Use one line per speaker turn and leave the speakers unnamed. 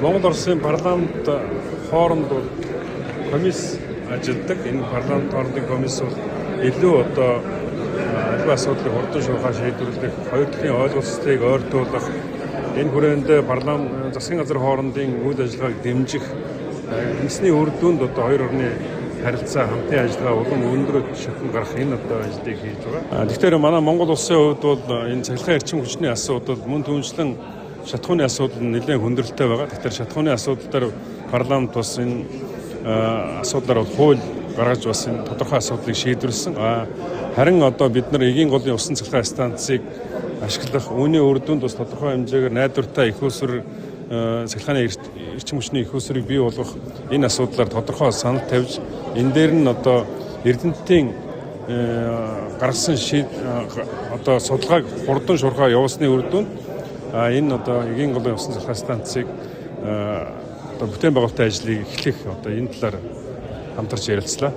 Монгол Улсын парламент хооронд бол комисс ажилладаг. Энэ парламент хоорондын комисс бол илүү одоо аливаа асуудлыг хурдан шуурхай шийдвэрлэх, хоёр талын ойлголцлыг ойртуулах, энэ хүрээнд парламент засгийн газар хоорондын үйл ажиллагааг дэмжих, ингэсний үр дүнд одоо хоёр орны харилцаа, хамтын ажиллагаа улам өндөр шатнд гарах энэ одоо ажлыг хийж байгаа. Тэгэхээр манай Монгол улсын хувьд бол энэ цахилгаан эрчим хүчний асуудал, мөн түншлэн шатахууны асуудал нэлээд хүндрэлтэй байгаа. Тэгэхээр шатахууны асуудал дээр парламент бас энэ асуудлаар бол хууль гаргаж бас энэ тодорхой асуудлыг шийдвэрлэсэн. Харин одоо бид нар эгийн голын усан цахилгаан станцыг ашиглах, үүний үр дүнд бас тодорхой хэмжээгээр найдвартай эх үүсвэр, цахилгааны эрчим хүчний эх үүсвэрийг бий болгох энэ асуудлаар тодорхой санал тавьж, энэ дээр нь одоо Эрдэнэтийн гаргасан одоо судалгааг хурдан шуурхай явуулсны үр дүнд энэ одоо эгийн голын усан цахилгаан станцыг одоо бүтээн байгуулалтын ажлыг эхлэх одоо энэ талаар хамтарч ярилцлаа.